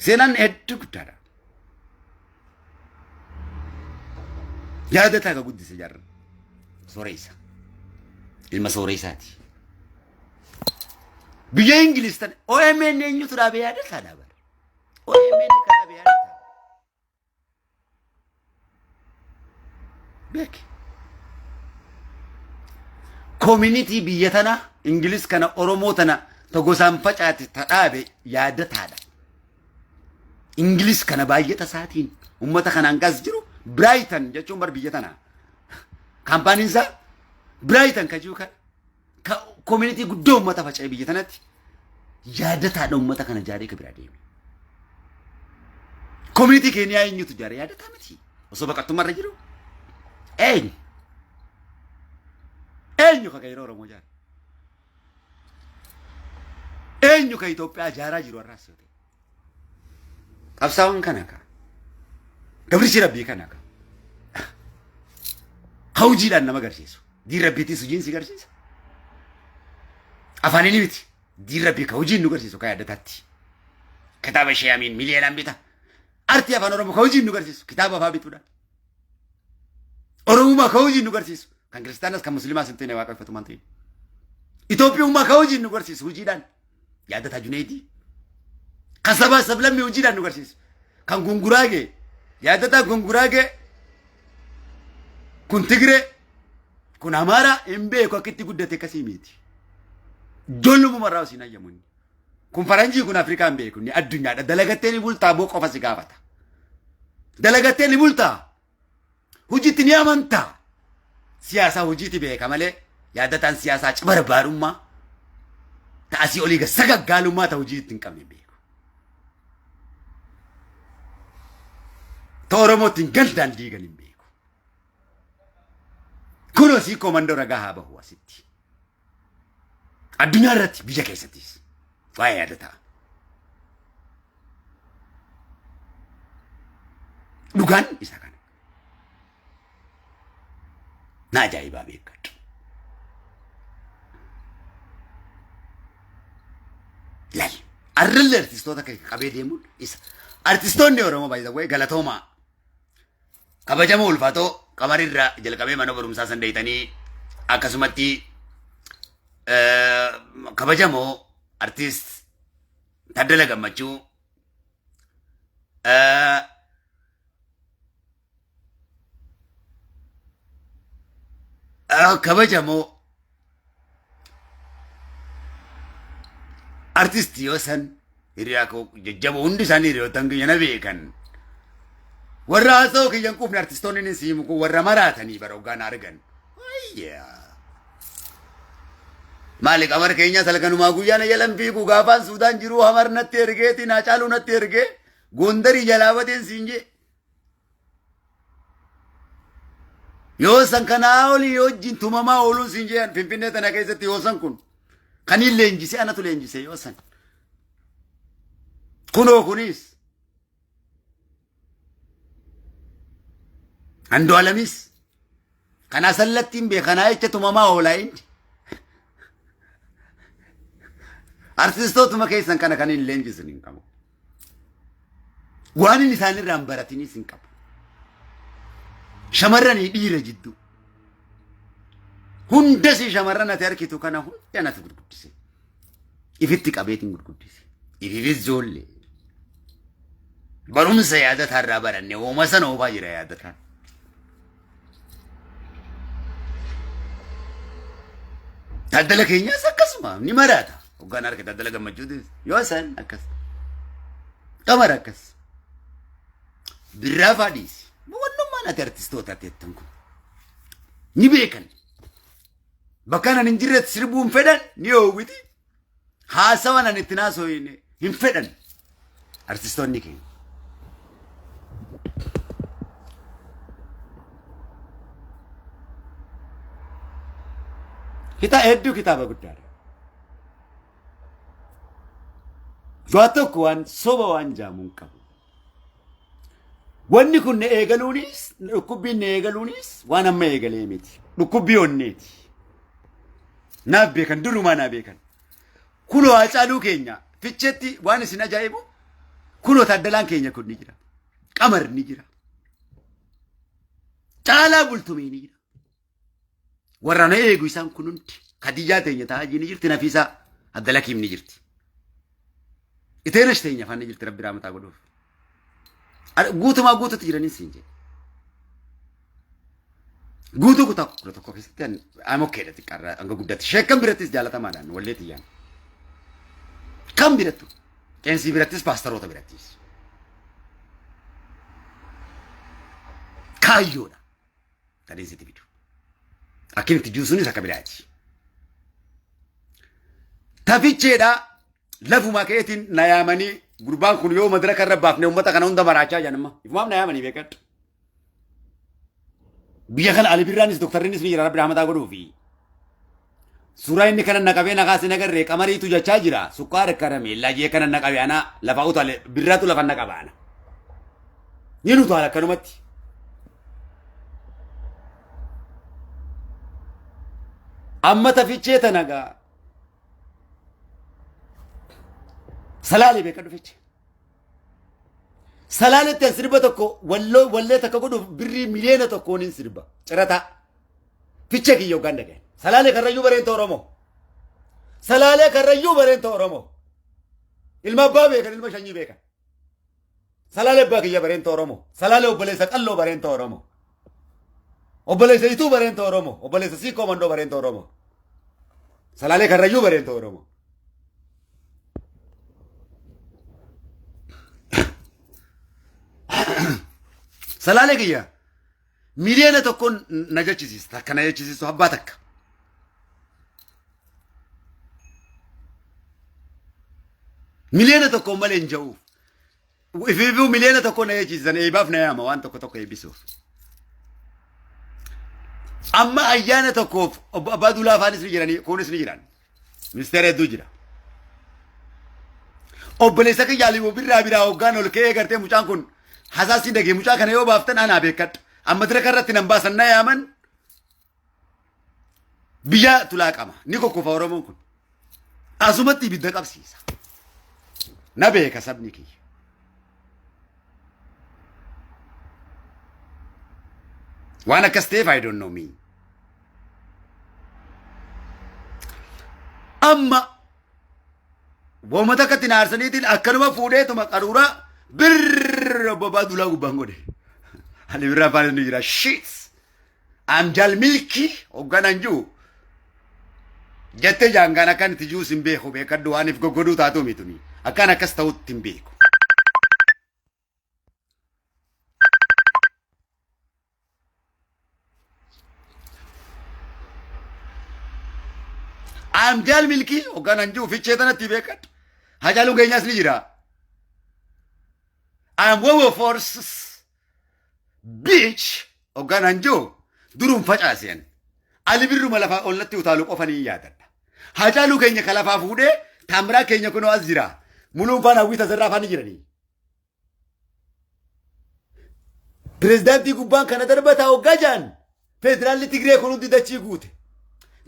Seenaan hedduu guddaadha. Yaadataa ka guddise jaarra. Sooreysa. Ilma sooreysaati. Biyya Ingiliz tana OMN eenyutu dhaabee yaadataa dhaabara. OMN ka dhaabee yaadataa. Beeki. Koominitii biyya tana Ingiliz kana Oromoo tana ta gosaan facaate ta dhaabe yaadataadha. Ingiliz kana baay'ata isaatiin uummata kanaan gas jiru Biraaytan jechuun bar biyya tana. Kaampaaniin isaa Biraaytan ka jiru kana ka koominitii guddoo uummata faca'e biyya tanatti yaadataadha uummata kana jaaree ka biraa deeme. Koominitii Keeniyaa eenyutu jaare yaadataa miti. Osoo baqattummaa irra jiru eenyu? Eenyu ka yeroo Oromoo jaare? Eenyu ka Itoophiyaa jaaraa jiru har'aas yoo ta'e? Qabsaa'oon kana ka. Gabrichi Rabbii kana ka. Ka hojiidhaan nama agarsiisu. Diin Rabbiitis hojiin si agarsiisa. Afaaniin miti. Diin Rabbii ka hojiin nu agarsiisu ka yaadataatti. Kitaaba ishee amiin miliyoonaan bita. Artii afaan Oromoo ka hojiin nu agarsiisu kitaaba afaa bituudhaan. Oromummaa ka hojiin nu agarsiisu. Kan kiristaanas kan musliimaas hin ta'ine waaqeffatumaan ta'in. Itoophiyummaa ka hojiin nu agarsiisu hojiidhaan. Yaadataa Juneedii. Kan sabaa sablammii hojiidhaan nu agarsiisu. Kan gunguraagee. Yaadataa gunguraagee. Kun Tigree. Kun Amaaraa hin beeku akka itti guddate akkasii miti. Ijoollummaa irraa siin hayyamu inni. Kun faranjii kun Afrikaa hin beeku inni addunyaadha. Dalagattee ni bultaa boo qofa si gaafata. Dalagattee ni bultaa. Hojiitti ni amantaa. Siyaasaa hojiitti beeka malee yaadataan siyaasaa cibarbaarummaa ta asii olii gad sagaggaalummaa ta hojii itti hin qabne hin beeku. Ta Oromoo ittiin gandaan diigan hin beeku. Kunoo sii komandoo ragaa haa bahu asitti. Addunyaa irratti biyya keessattis waa'ee yaadataa. Dhugaan isa kana. Na ajaa'ibaa beekadhu. Lal. Arrallee artistoota qabee deemuun isa. Artistoonni Oromoo by the way galatoomaa. Kabajamoo ulfaatoo qamarirraa jalqabee mana barumsaa san deeytanii akkasumatti kabajamoo artiist Taddala Gammachuu kabajamoo artiist Yoosan hiriyaa koo jajjaboo hundi isaanii hiriyoottan kiyya na beekan. Warra haasa'oo kiyya hin quufne artistoonni inni siimu kun warra maraatanii bara hoggaan argan. Ayyaa. Maali qamar keenyaas halkanumaa guyyaa na jalan fiigu gaafaan Suudaan jiruu hamar natti ergeeti naa caaluu natti ergee Gondarii jalaa badeen siin jee. Yoo san kanaa olii wajjin tumamaa ooluun siin jee Finfinnee tana keessatti yoo san kun kan hin leenjise anatu leenjise yoo san. Kunoo kunis Andu'aalamis kanaa sallattiin beekanaa jecha tumamaa oolaa inni. Artistootuma keessan kana kan hin leenjisin hin qabu. Waan inni isaanirraa hin baratinis hin qabu. Shamarranii dhiira jidduu. Hundasii shamarran ati arkitu kana hunda natu gurguddise. Ifitti qabeetiin gurguddise. Ififis ijoollee. Barumsa yaadataa irraa baranne hooma sana oofaa jira yaadataan. Daldala keenyaas akkasuma ni maraata. Hoggaan harka daldala gammachuutis yoo isaan akkas. Qamara akkas. Birraa fa'aa dhiisi. Wannummaan ati artistoota teettan kun. Ni beekan. Bakka nan hin jirretti sirbuu hin fedhan ni oowwiti. Haasawa nan itti naasooyine hin fedhan. Artistoonni keenya. Kitaa hedduu kitaaba guddaadha. Waa tokko waan soba waan jaamu hin qabu. Wanni kun na eegaluunis dhukkubbiin na eegaluunis waan amma eegalee miti. Dhukkubbii onneeti. Naaf beekan durumaa naa beekan. Kunoo Haacaaluu keenya ficheetti waan isin ajaa'ibu Kunoo Taaddalaan keenya kun ni jira. Qamar ni jira. Caalaa Bultumee ni jira. Warra na eegu isaan kun hundi. Kadijaa teenya Taajii ni jirti, Nafiisaa Abdalakiim ni jirti. Iteenash teenya afaan ni jirti, Rabbi raamataa godhuuf. Guutumaa guututti jiranii siin jedhe. Guutuu kutaa 11 keessatti I'm okay dha, xiqqaarraa hanga guddaatti. Sheekkan birattis jaalatamaadhaan wallee tiyyaan. Kan birattu. Qeensii birattis, paastaroota birattis. Kaayyoodha. Kan inni sitti fidu. Akkin itti jiru sunis akka biraati. Taficheedha, lafumaa ka'eetiin na yaamanii, gurbaan kun yoo madaraka irra baafne uummata kana hunda maraachaa jiran amma. Ifumaaf na yaamanii beekadhu. Biyya kana Ali Birraanis doktarrinis ni jira, Rabbi rahmataa godhuufi. Suuraa inni kana naqabee naqaa sin agarree qamariitu jechaa jira. Sukkaara karameellaa jee kana naqabe, ana lafa utaale Birraatu lafa naqaba ana. Ni utaala akkanumatti. Amma tafichee tana gaa. Salaalee beekadhu fiche. Salaaletti an sirba tokko walloo wallee takka godhuuf birrii 1 miliyoona hin sirba. Cirataa. Fichee kiyya hoggaan dhagaye. Salaalee Karrayyuu bareenta Oromoo. Salaalee Karrayyuu bareenta Oromoo. Ilma abbaa beekan, ilma shanyii beekan. Salaalee abbaa kiyya bareenta Oromoo. Salaalee obboleessa qalloo bareenta Oromoo. Obboleessa ituu bareenta Oromoo. Obboleessa siikoo mandoo bareenta Oromoo. Salaalee Karrayyuu bareenta Oromoo. Salaalee kiyya 1 miliyoona na jechisiisa. Takka na jechisiisu abbaa takka. 1 miliyoona malee hin ja'uuf. Ifiifuu 1 miliyoona na jechisiisan, eebaaf na yaama waan tokko tokko eebbisuuf. Amma ayyaana tokkoof obbo Abbaa Duulaa afaanis ni jiranii, kunis ni jiran. Ministeera hedduu jira. Obboleessa kiyya Alimoo Birraa biraa hoggaan ol ka'ee gartee mucaan kun hasaasni dhagee, mucaa kana yoo baaftan anaa beekadha. Amma dira irratti nan baasan, na yaaman, biyya tulaaqama ni kokkofa Oromoon kun. Asumatti ibidda qabsiisa. Na beeka sabni kiyya. Waan akkas ta'eef I don't know me. Amma wooma takka itti naarsaniitiin akkanuma fuudheetuma qaruuraa birr obbo Abbaa Duulaa gubbaan godhe. Ali Birraa afaan inni jira. Shit! Amjaal milkii hoogganan jiru jettee jaangaan akkan itti jiruus hin beeku, beekadhu, waan if goggoduu taatu mituni. Akkaan akkas ta'utti hin beeku. Amjaal milkii hoogganan jiru fichee tanatti beekadhu. Hacaaluun keenyaas ni jira. I'm Wowo Forces bitch hoogganan jiru duruun facaaseen. Ali Birruma lafaa ol natti utaalu qofa ni yaadadha. Hacaaluu keenya ka lafaa fuudhee, Taammiraa keenya kunoo as jira. Muluun faan, Hawwii Tasarraa faan ni jiranii. Pireezidaantii gubbaan kana darbataa hoggaa jaan federaalli Tigree kun hundi dachii guute.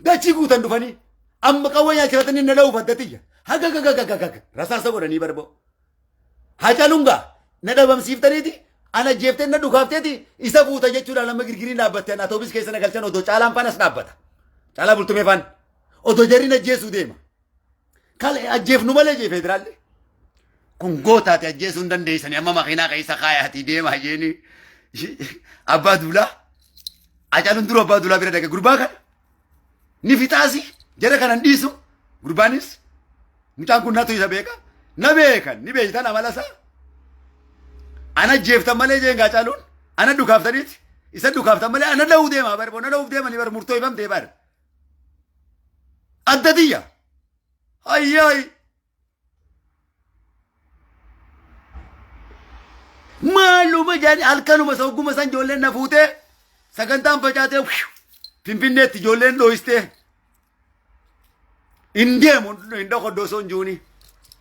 Dachii guutan dhufanii amma qawwee nyaachifatanii na dha'uuf adda tiyya. Haga gaga gaga gaga rasaasa godhanii barba'u. Hacaaluun gaa na dhabamsiiftaniiti, ana jeeftee na dhukaafteeti isa fuuta jechuudhaan amma girgiriin dhaabbatte, ana atoobis keessa na galchan, odoo Caalaan faan as dhaabbata. Caalaa Bultumee faan odoo jarri na ajjeesuu deema. Kale ajjeefnu malee jee federaalli. Kun gootaati, ajjeesuu hin dandeessanii, amma makiinaa keessa kaayaatii deemaa jeeni. Abbaa Duulaa. Hacaaluun dura Abbaa Duulaa bira dhaqe, gurbaa kana. Ni fixaasi, jara kana hin dhiisu. Gurbaanis mucaan kun natu isa beeka. Na beekan, ni beektan amala isaa. Ana jeeftan malee jeen Hacaaluun. Ana dhukaaftaniiti. Isa dhukaaftan malee ana dha'uu deemaa bar, na dha'uuf deemanii bar, murtoo ifamtee bar. Adda tiyya. Ayyaay. Maaluma jedhani, halkanuma sogguma san ijoolleen na fuutee sagantaan facaatee Finfinneetti ijoolleen dhoohistee hin deemu, hin dhokoddo osoo hin jiruuni.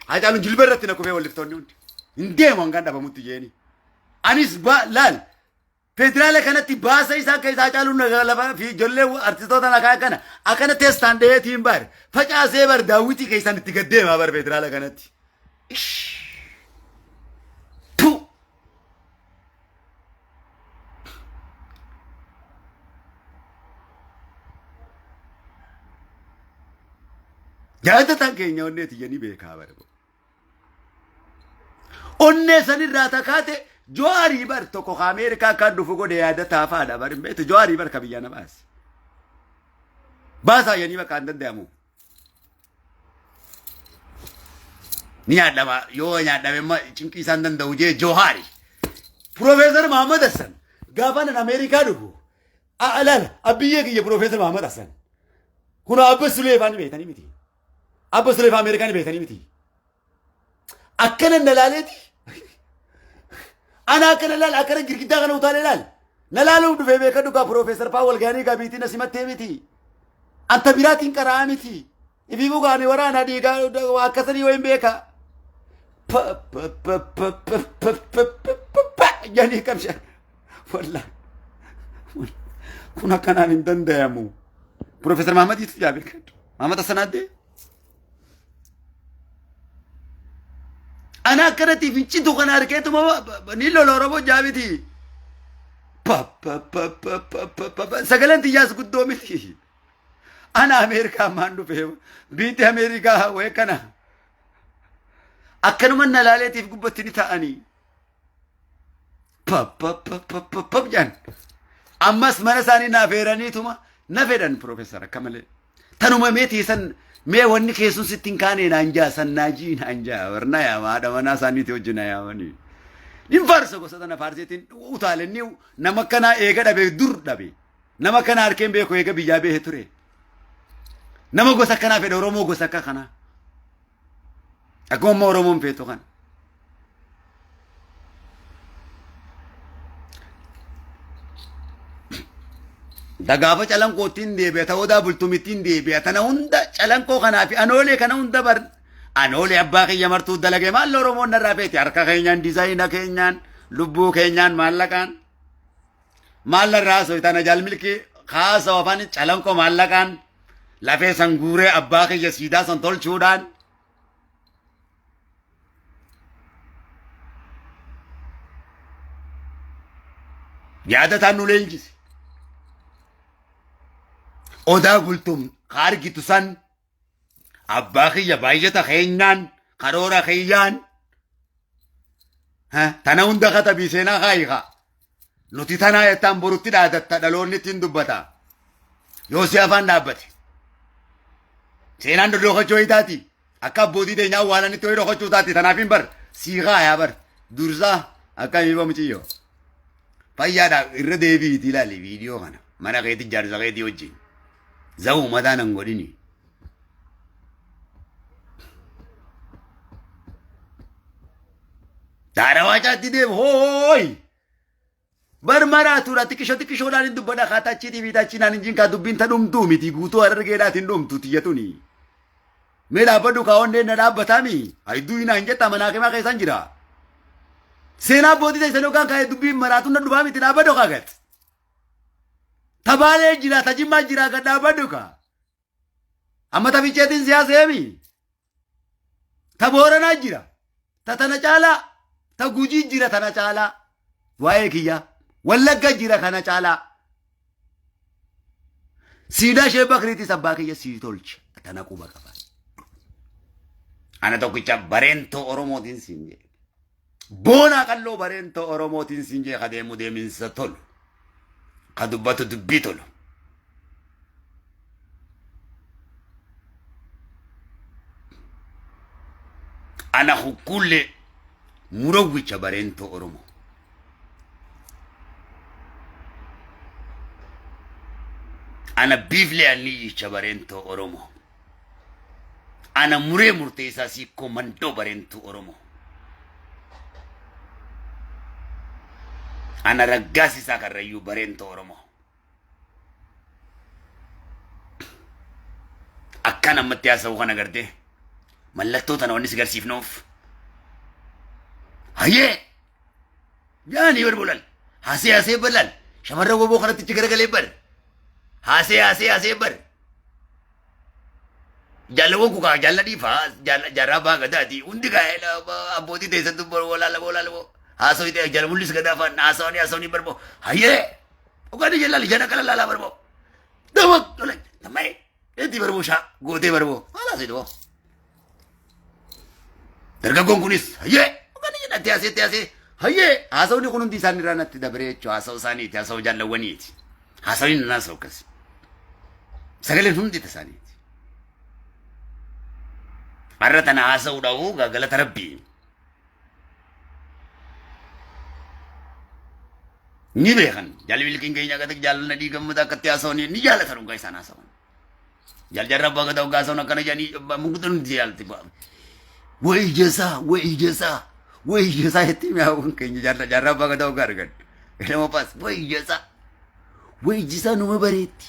Hacaaluun jilba irratti na kufee, walliftoonni hundi. Hin deemu hangaan dhabamutti jeeni. Anis laal federaala kanatti baasa isaa keessa Hacaaluun lafa fi ijoollee artistoota nakaa kana akkana teessaan dheetiin bar facaasee bar daawwitii keessaan itti gaddeemaa bar federaala kanatti. Yaadataan keenya onnee tiyya ni beekaa bara. Onnee sanirraa takaate Jawaarii bar tokko ka Ameerikaa kan dhufu godhe yaadataa faadha bar hin beektu Jawaarii bar ka biyya na baase. Baasaa yanii bakka hin danda'amu. Ni nyaadhama yoo nyaadhame immoo cinqii isaan danda'u jee Jawaarii. Piroofeesar Mahammad Hassan gaafa nan Ameerikaa dhufu alaala abbiyyee kiyya Piroofeesar Mahammad Hassan. Kun Abba Sulee faa ni beektanii miti. Abba Sulee faa Ameerikaa ni beektanii miti. Akkana na laaleeti. Ana akkana laal akkana girgiddaa kana utaalee laal. Na laaluuf dhufee beeka dhugaa Piroofeesar faa walgaanii gabiitii na simattee miti. Anta biraatiin qaraa miti. Ifiifuu kaanii waraana dhiigaa akkasanii yoo hin beeka. Jedhanii qabsha. Wallaahi. Kun akkanaan hin danda'amu. Piroofeesar Mahammad Yusuf yaa beekadhu. Mahammad Hassan Addee. Ana akkanatti fincitu kana arkeetuma ni lola Oromoo jaamiti. Sagaleen tiyyaas guddoo miti. Ana Ameerikaa maan dhufe biitti Ameerikaa wayii kana. Akkanuma na laaleetiif gubbatti ni ta'anii. Pap jedhan. Ammas mana isaanii naaf eeraniituma na fedhan piroofeesar akka malee. Tanuma mee teessan mee wanni keessun sitti hin kaane naan jaa sannaajii naan jaa warna yaama haadha manaa isaaniiti wajjin na yaamanii. Nin faarsa gosa tana faarseetiin utaalenni nama akkanaa eega dhabe dur dhabe. Nama akkanaa harkeen beeku eega biyyaa beehe ture. Nama gosa akkanaa fedha Oromoo gosa akka kanaa. Akkuma amma Oromoon feetu kana. Dagaafa calanqoottiin deebi'a ta'uu daa bultumittiin deebi'a tana hunda calanqoo kanaa fi anoolee kana hunda bar anoolee abbaa kiyya martuu dalage maal Oromoon narraa feeti harka keenyaan diizaayina keenyaan lubbuu keenyaan maallaqaan maal narraa haasoo tana jaalmilkii haasoo afaan calanqoo maallaqaan lafee san guuree abbaa kiyya siidaa san tolchuudhaan yaadataan nu leenjise. Odaa bultum ka argitu san abbaa kiyya baay'ata keenyaan karoora kiyyaan tana hunda katabii seenaa kaayikaa. Nuti tanaa jettaan borutti dhaadatta dhaloonni ittiin dubbata. Yoo si afaan dhaabbate. Seenaan dhodhokachuu wayii taati. Akka abbootii teenyaa awwaalanitti wayii dhokachuu taati. Tanaaf hin bar. Sii kaayaa bar. Dursaa akka miiba muciyyoo. Fayyaadha irra deebi'iitii ilaali viidiyoo kana. Mana keetii jaarsa keetii wajjin. Zawuu mataa nan godhini. Daarawaa caatti deemu hooyi. Bar maraatuudha xiqqisho xiqqishoodhaan hin dubbadha kaa tachiitii fi tachinaan hin jinkaa dubbiin ta dhumtuu miti guutuu harargeedhaat hin dhumtu tiyya tuni. Mee dhaabbadhu kaa onneen na dhaabbataami. Hayidduu hinaa hin jettaa manaa kemaa keessan jira. Seenaa abbootii teessan yookaan kaa'ee dubbiin maraatuun na dhufaa miti dhaabbadhu kaa gad. Tabaalee jira tajimmaa jira gad dhaabbadhu kaa. Amma ta ficheetiin siyaaseemi. Ta Booranaa jira. Ta tana caalaa. Ta Gujii jira tana caalaa. Waa'ee kiyyaa. Wallagga jira kana caalaa. Siidaa ishee Bakriitis abbaa kiyya sii tolche. Tana quba qaba. Ana tokkicha bareentoo Oromootiin siin jedhe. Boonaa qalloo bareentoo Oromootiin siin jedhe ka deemu deeminsa tolu. Ka dubbatu dubbii tolu. Ana hukkuullee murawwicha bareentoo Oromoo. Ana biiflee anniyyicha bareentoo Oromoo. Ana muree murteessaa siikkoo mandoo bareentuu Oromoo. Ana raggaasisaa karrayyuu bareentoo Oromoo. Akkan ammatti haasa'u kana gartee mallattoo tana wanni si garsiifnuuf. Hayyee! Yaani bar bolal. Haasee haasee balal. Shamarran woboo kanatti ichi garagalee bar. Haasee haasee haasee bar. Jaalawwan kukaa jaalla dhiifaa jaarraa abbaa gadaati. Hundi kaa abbootii teessan tun bar walaala walaala haasoo itee jala mul'is gadaa afaan haasawanii haasawanii barboo. Hayyee! Dhugaanii jalaali jala kala laalaa barboo. Dama tola tamee. Itti barboo shaa gootee barboo. Maal haasee Dargaggoon kunis hayyee kan jedhatti haasee itti haasee hayyee haasawni kun hundi isaan irraa natti dabaree jechuudha. Haasa'u isaaniiti haasa'u jaallawwaniiti. Haasawni nan haasa'u akkas. Sagaleen hundi isaaniiti. Har'a tana haasa'uu dhabuu galata rabbii. Ni beekan. Jaalli milkiin keenya akka jaalala nadhii gammada akkatti haasa'an ni jaalatan dhugaa isaan haasa'an. Jaaljarra abbaa gadaa dhugaa haasa'an akkana jedhanii mukti nuti jaalti. Way ijeessaa, way ijeessaa, way ijeessaa jettee mi'aawwan keenya jaarraa abbaa gadaa dhugaa argan. Ilma paas way ijeessaa. Way ijeessaa numa bareetti.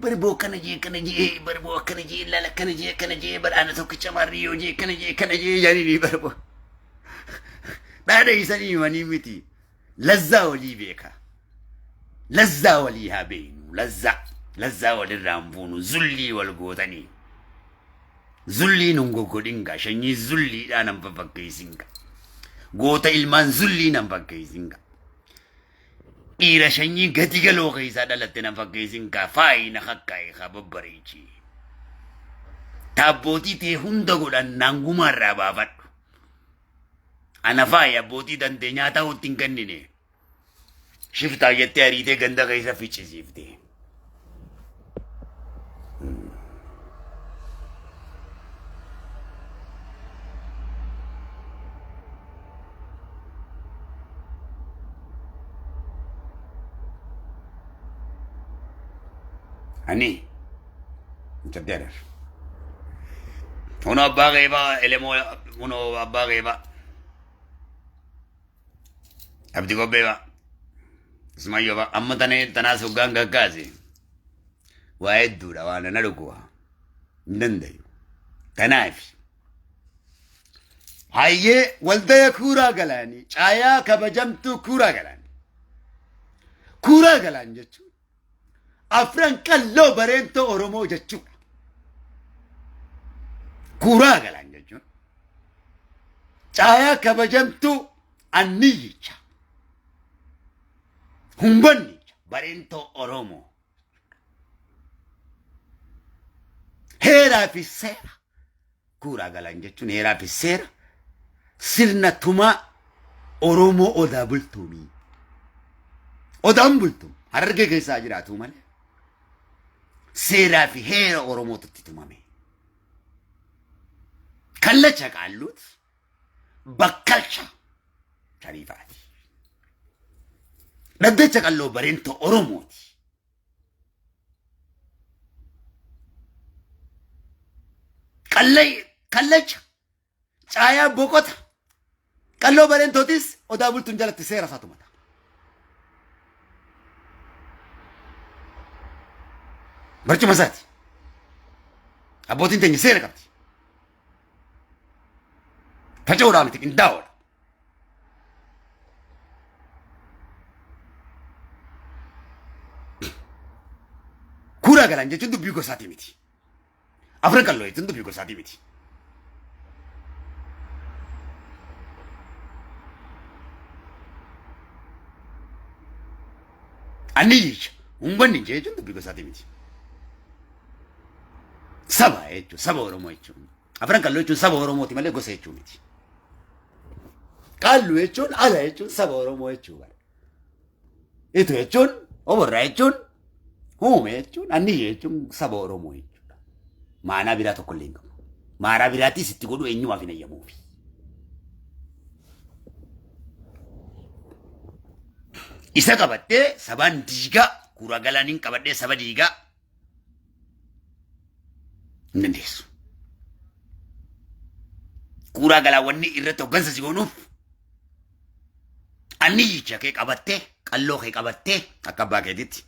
Bari boo akkana jee akkana jee bari boo akkana jee laala akkana jee akkana jee bari ana tokkicha maarriyyoo jee akkana jee akkana jee jedhanii bari boo. Dhaadha isanii himanii miti. Lazzaa walii beeka. Lazzaa walii haa beeknu. Lazzaa. Lazzaa walirraa hin buunu. Zullii wal gootanii. Zullii nun goggodhinga. Shanyii zulliidhaa nan fafakkeessinga. Goota ilmaan zullii nan fakkeessinga. Dhiira shanyii gadi galoo keessaa dhalatte nan fakkeessinga. Faayina hakkaa'e haa babbareechi. Taabbootii tee hunda godhan naangumaarraa baafadhu. Ana faayi abbootii tantee nyaataa itti hin kennine. Shiftaa jettee ariitee ganda keessa ficcisiifte. Ani mucatti adar. Uno abbaa qeebaa elemoo uno abbaa qeebaa. Abdi qophee fa'a. Ismayyoo fa'a. Amma tana tanaas hoggaan gaggaase. Waa hedduudha waan na dhukuba. Hin dandayu. Kanaaf. Hayyee waldaya kuuraa galaanii caayaa kabajamtuu kuuraa galaanii. Kuuraa galaan jechuun Afran Qalloo Bareentoo Oromoo jechuudha. Kuuraa Galaan jechuun caayaa kabajamtuu anniyyicha humbannicha Bareentoo Oromoo heeraa fi seera Kuuraa Galaan jechuun heeraa fi seera sirna tumaa Oromoo Odaa Bultuumii. Odaan Bultuum Harargee keessaa jiraatu malee seeraa fi heera Oromootu itti tumame. Kallacha Qaalluut Bakkalcha Shariifaati. Dhaddacha Qalloo Bareentoo Oromooti. Qallay kallacha caayaa boqota qalloo bareentootis Odaa Bultuun jalatti seera isaa tumata. Barcuma isaati. Abbootiin teenya seera qabdi. Faca'uudhaa miti qindaa'oodha. Kuuraa galaan jechuun dubbii gosaatii miti. Afran Qalloo jechuun dubbii gosaatii miti. Anni jecha umbanni jechuun dubbii gosaatii miti. Saba jechuun saba Oromoo jechuun. Afran Qalloo jechuun saba Oromooti malee gosa jechuu miti. Qaallu jechuun ala jechuun saba Oromoo jechuu bara. Itu jechuun oborraa jechuun uume jechuun anniyye jechuun saba Oromoo jechuudha. Maanaa biraa tokko illee hin qabu. Maanaa biraattis itti godhu eenyumaaf hin ayyamuufi. Isa qabadhee sabaan diigaa kuura galaaniin qabadhee saba diigaa hin dandeessu. Kuuraa galaa wanni irratti hoggansa si goonuuf anniyyicha kee qabattee qalloo kee qabattee akka abbaa keetitti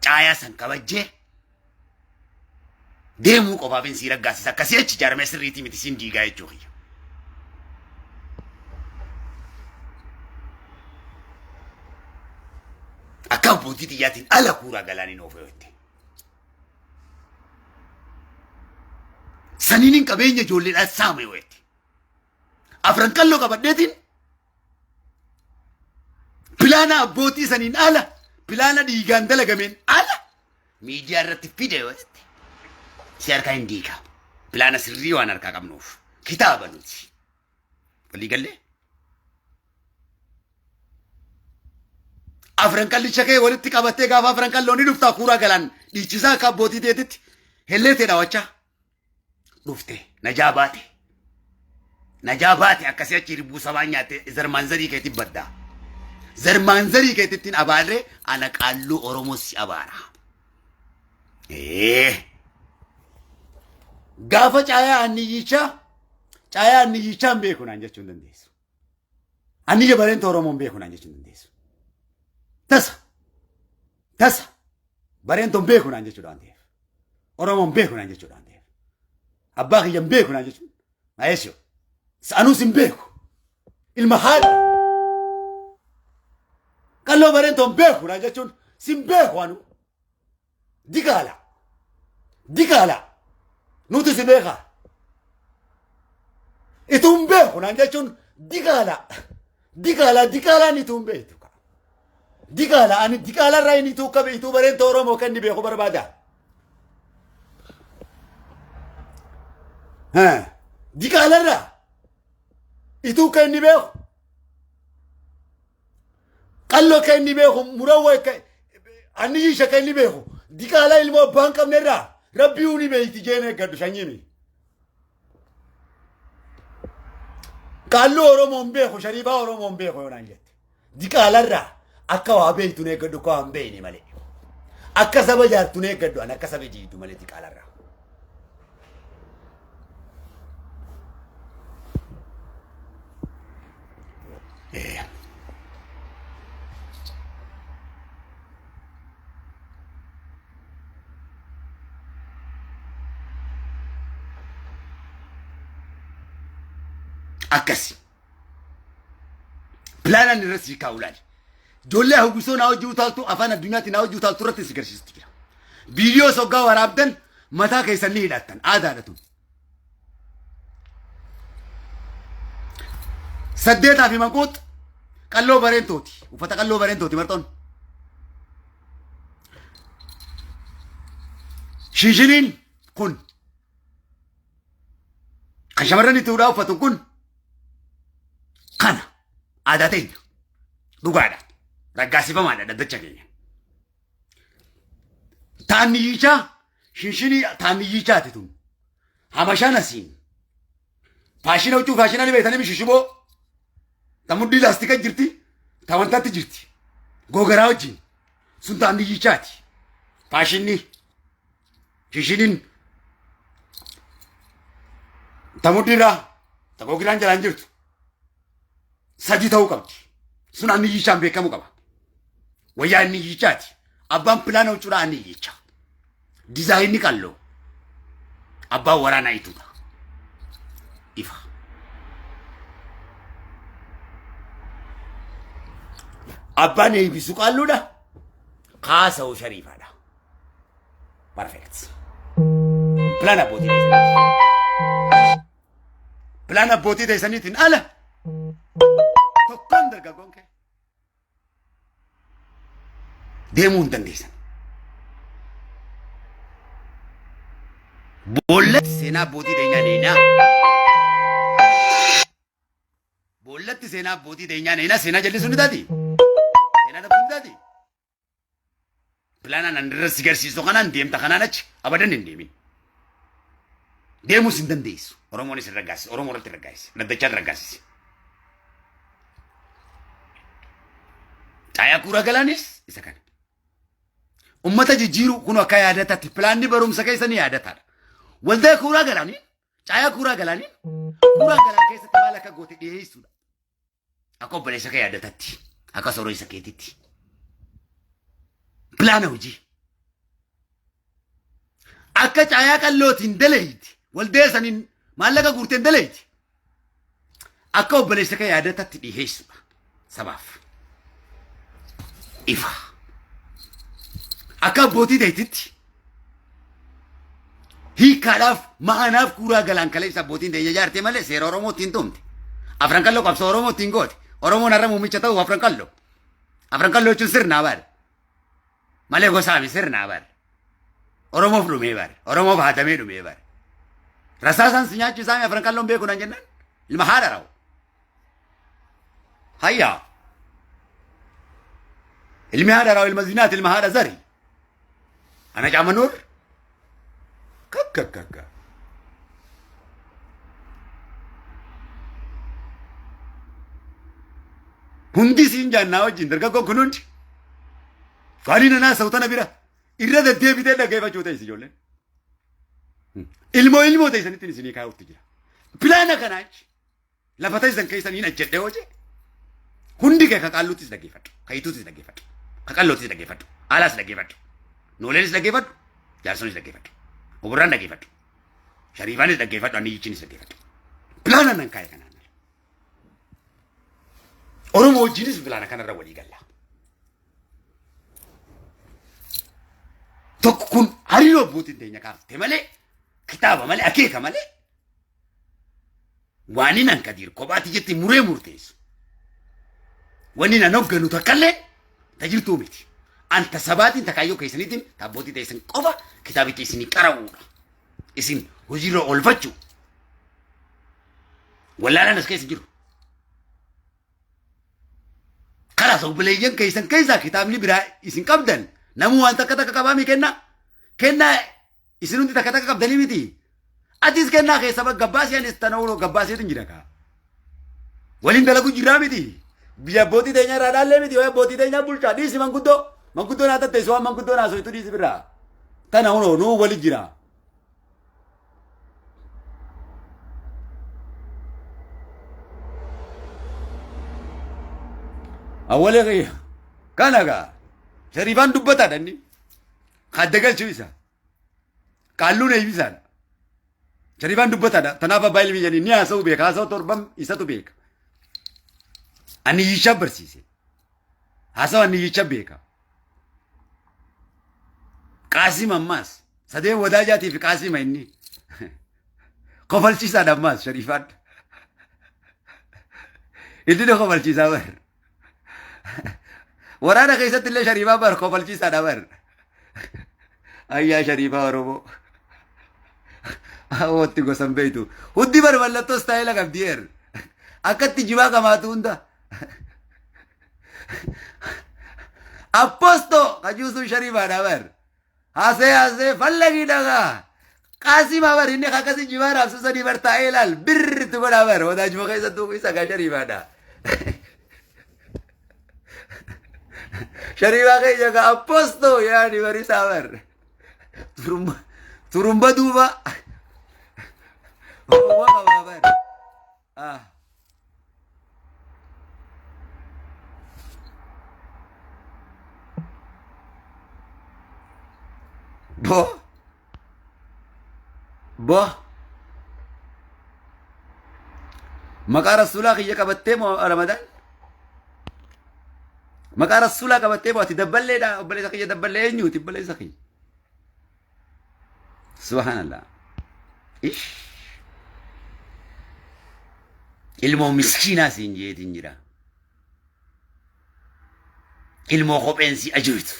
caayaa san kabajjee deemuu qofaaf hin sii raggaasisa akkasii achi jaarmee sirriitii miti siin diigaa jechuu kiyya. Akka abbootii xiyyaatiin ala kuuraa galaaniin oofee jette. Saniin hin qabeenya ijoolleedhaan saame yoo jette. Afran Qalloo qabadheetiin pilaana abbootii saniin ala pilaana dhiigaan dalagameen ala Miidiyaa irratti fide yoo jette si harkaa hin diiga. Pilaana sirrii waan harkaa qabnuuf kitaaba nuti. Walii gallee? Afran qallicha kee walitti qabattee gaafa afran qalloo ni dhuftaa kuuraa galaan dhiichisaa akka abbootii teetitti hellee tee dhaawachaa dhufte najaa baate. Najaa baate akkasii achi ribuu sabaa nyaatte zarmaanzarii keetti baddaa. Zarmaanzarii keetittiin abaarree ana qaalluu Oromoo si abaara. Ee. Gaafa caayaa anniyyichaa caayaa anniyyichaa hin beeku naan jechuu hin dandeessu. Anniyya bareenta Oromoo hin beeku naan jechuu hin dandeessu. Tasa tasa bareento hin beeku naan jechuudha waan ta'eef. Oromoo hin beeku naan jechuudha waan ta'eef. Abbaa kiyya hin beeku naan jechuun. Maayesio. Anuus hin beeku. Ilma haadha. Qalloo bareento hin beeku naan jechuun sin beeku anu. Digaala. Digaala. Nuti si beeka. Ituu hin beeku naan jechuun digaala. Digaala digaalaan ituu hin beektu. Digaala ani digaala irraa inni ituu qabe ituu bareenta Oromoo kan inni beeku barbaada. Digaala irraa ituu kan inni beeku. Qalloo kan inni beeku murawwa anniyyisha kan inni beeku diqaalaa ilmoo abbaa hin qabne irraa rabbii uni beeyti jeen eeggadhu sanyii mi. Qaalluu Oromoo hin beeku shariifaa Oromoo hin beeku yoo naan jette. Diqaalarraa akka waa beektu eeggadhu akka waa hin beekne malee. Akka saba jaartu eeggadhu an akka saba jiitu malee diqaalarraa. Akkasi. Pilaanaan irra sii kaa'u laali. Ijoollee hawwisoo naa hojii utaaltu afaan addunyaatti naa hojii utaaltu irratti si garsiistu jira. Viidiyoo soggaa waraabdan mataa keessan ni hidhattan aadaadha tun. Saddeetaa fi manquux qalloo bareentooti. Uffata qalloo bareentooti marxoon. Shiishiniin kun kan shamarran itti hudhaa uffatu kun kana aadaa teenya dhugaadha. Raggaasifamaadha dhaddacha keenya. Taanniyyichaa shinshinii taanniyyichaati tun. Habashaan asiin faashina huccuu faashina ni beektanii shishiboo ta mudhii laastika jirti ta wantaatti jirti gogaraa wajjin sun taanniyyichaati. Faashinni shinshiniin ta mudhiirraa ta gogiraan jalaan jirtu sadii ta'uu qabdi. Sun anniyyichaan beekamuu qaba. Wayyaa anniyyichaati. Abbaan pilaana huccuudhaa anniyyicha. Dizaayinni qalloo. Abbaan waraanaa ituudha. Ifa. Abbaan eebbisu qaalluudha. Kaasa'u shariifaadha. Perfect. Pilaana abbootii teessaniiti. Pilaana abbootii teessaniitiin ala tokkoon dargaggoon kee deemuu hin dandeessan. Boollatti seenaa abbootii teenyaa neenaa. Boollatti seenaa abbootii teenyaa neenaa seenaa jallisuu ni taati. Seenaa dhabuu ni taati. Pilaanaan an irra si garsiisu kanaan deemta kanaan achi abadan hin deemin. Deemuus hin dandeessu. Oromoonis hin raggaasise. Oromoo irratti raggaasise. Dhaddachaan raggaasise. Caayaa kuuraa galaanis isa kana. Ummata jijjiiruu kun akka yaadataatti pilaanni barumsa keessa ni yaadataadha. Waldaa kuuraa galaanii caayaa kuuraa galaanii kuuraa galaan keessatti maal akka goote dhiyeessuudha. Akka obboleessa kee yaadatatti, akka sooressa keetitti. Pilaana hojii. Akka caayaa qallootiin daleeyti, waldee saniin maallaqa guurteen daleeyti. Akka obboleessa kee yaadatatti dhiheessuudha sabaaf. Ifa. Akka abbootii teetitti hiikkaadhaaf ma'anaaf kuuraa galaan kaleessa abbootiin teenya ijaarte malee seera Oromoo ittiin tumte. Afran qalloo qabsoo Oromoo ittiin goote. Oromoon har'a muummicha ta'uuf afran qalloo. Afran qalloo jechuun sirnaa bara. Malee gosaa mi sirnaa bara. Oromoof dhumee bare. Oromoof haadamee dhumee bare. Rasaasaan si nyaachisaa afran qalloon beeku naan jennaan ilma haadha rawu. Hayyaa. Ilmi haadha rawu ilma zinaati ilma haadha zari. Ana caamanuur. Kakkakakka. Hundi siin jaannaa wajjin dargaggoon kun hundi. Faanii nanaa sawtana bira irra deddeebitee dhaggeeffachuu ta'es ijoolleen. Ilmoo ilmoo ta'isanitti isinii kaa'utti jira. Pilaana kanaa jechi. Lafa teessan keessan hin ajjedhe hojii. Hundi kee ka qaalluuttis dhaggeeffadhu. Ka ituuttis dhaggeeffadhu. Ka qalloottis dhaggeeffadhu. Aalaas dhaggeeffadhu. Nooleenis dhaggeeffadhu. Jaarsonis dhaggeeffadhu. Oborraan dhaggeeffadhu. Shariifaanis dhaggeeffadhu. Anniyyichinis dhaggeeffadhu. Pilaana nan kaa'e kanaan. Oromoo wajjinis pilaana kanarra walii galla. Tokko kun hariiroo abbootiin teenya kaafte malee kitaaba malee akeeka malee Waan nan kadiir kophaatti jetti muree murteessu. Wanni nan hogganu takkallee ta jirtuu miti. Anta sabaatiin ta kaayyoo keessaniitiin ta abbootii teessan qofa kitaabicha isinii qara'uudha. Isin hojiirra oolfachuu. Wallaalaan as keessa jiru. Kalaas obboleeyyan keessan keessaa kitaabni biraa isin qabdan namuu waan takka takka qabaa mi kennaa? Kennaa isin hundi takka takka qabdanii miti. Atis kennaa keessa bakka gabbaasii anis tana uloo gabbaaseetu jira kaa. Waliin dalagu jiraa miti. Biyya abbootii teenyaa irraa dhaallee miti. Wayi abbootii teenyaa bulchaa dhiisi manguddoo. Manguddoo naa tatteessu waan manguddoo naa soitu dhiisi birraa. Tana hunoo nuu wali jira. Awwalee kiyya. Kana gaa. Shariifaan dubbataadha inni. Kadda galchuu isa. Qaalluun eeybisaadha. Shariifaan dubbataadha. Tanaaf abbaa ilmi jedhanii ni haasa'u beeka. Haasa'u torban isatu beeka. Ani yicha barsiise. Haasa'u ani yicha beeka. Qaasim ammaas. Sadeen wadaajaatii fi qaasima inni. Kofalchiisaadha ammaas shariifaan. Inni na kofalchiisaa bar. Waraana keessatti illee shariifaa bar kofalchiisaadha bar. Ayyaa shariifaa Oromoo. Watti gosan beektu. Hundi bar mallattoo istaayila qabdi eer. Akkatti jibaa qamaatu hunda. Apposto kajuusuun shariifaadha bar. Haasee haasee fallagii dhagaa. Qaasima bar inni akkasii jibaa raabsu sanii bar taa'ee ilaal birritti godhaa bar wadaajuma keessattuu isa gaa shariifaadha. Shariifaa keenya gaa apposto yaani barisaa bar. Turumba turumba duuba. Turumba qabaa bar. Ah. Bo. Bo. Maqaa rasuulaa kiyya qabattee moo Ramadaan? Maqaa rasuulaa qabattee moo ati dabballeedha obboleessa kiyya dabballee eenyuuti obboleessa kiyya? Subhanallah. Ish. Ilmoo miskiinaa siin jeetiin jira. Ilmoo kopheen si ajoytu.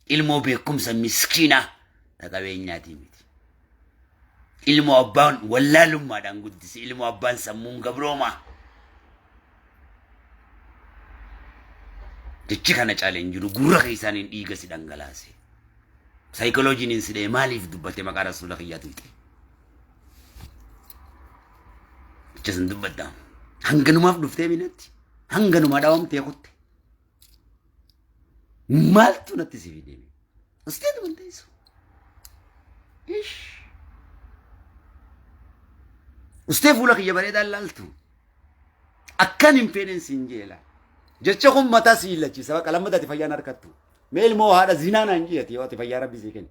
Ilmoo beekumsa miskiinaa ta qabeenyaatii miti. Ilmoo abbaan wallaalummaadhaan guddise. Ilmoo abbaan sammuun gabroomaa. Jechi kana caale hin jiru gurra keessaaniin dhiiga si dhangalaase. Saayikolojiin hin sidhee maaliif dubbate maqaa rasuula kiyyaa tuyxe. Jecha sin dubbadda. Hanganumaaf dhuftee minatti. Hanganumaa dhaawamtee kutte. Maaltu natti si fide? Usteetu hin teessu. Ish. Ustee fuula kiyya bareedaa ilaaltu. Akkan hin fedhen siin jeela. Jecha kun mataa si lachiisa baqa lammata ati fayyaan harkattu. Mee ilmoo haadha zinaa naan jeeti yoo ati fayyaa rabbi sii kenne.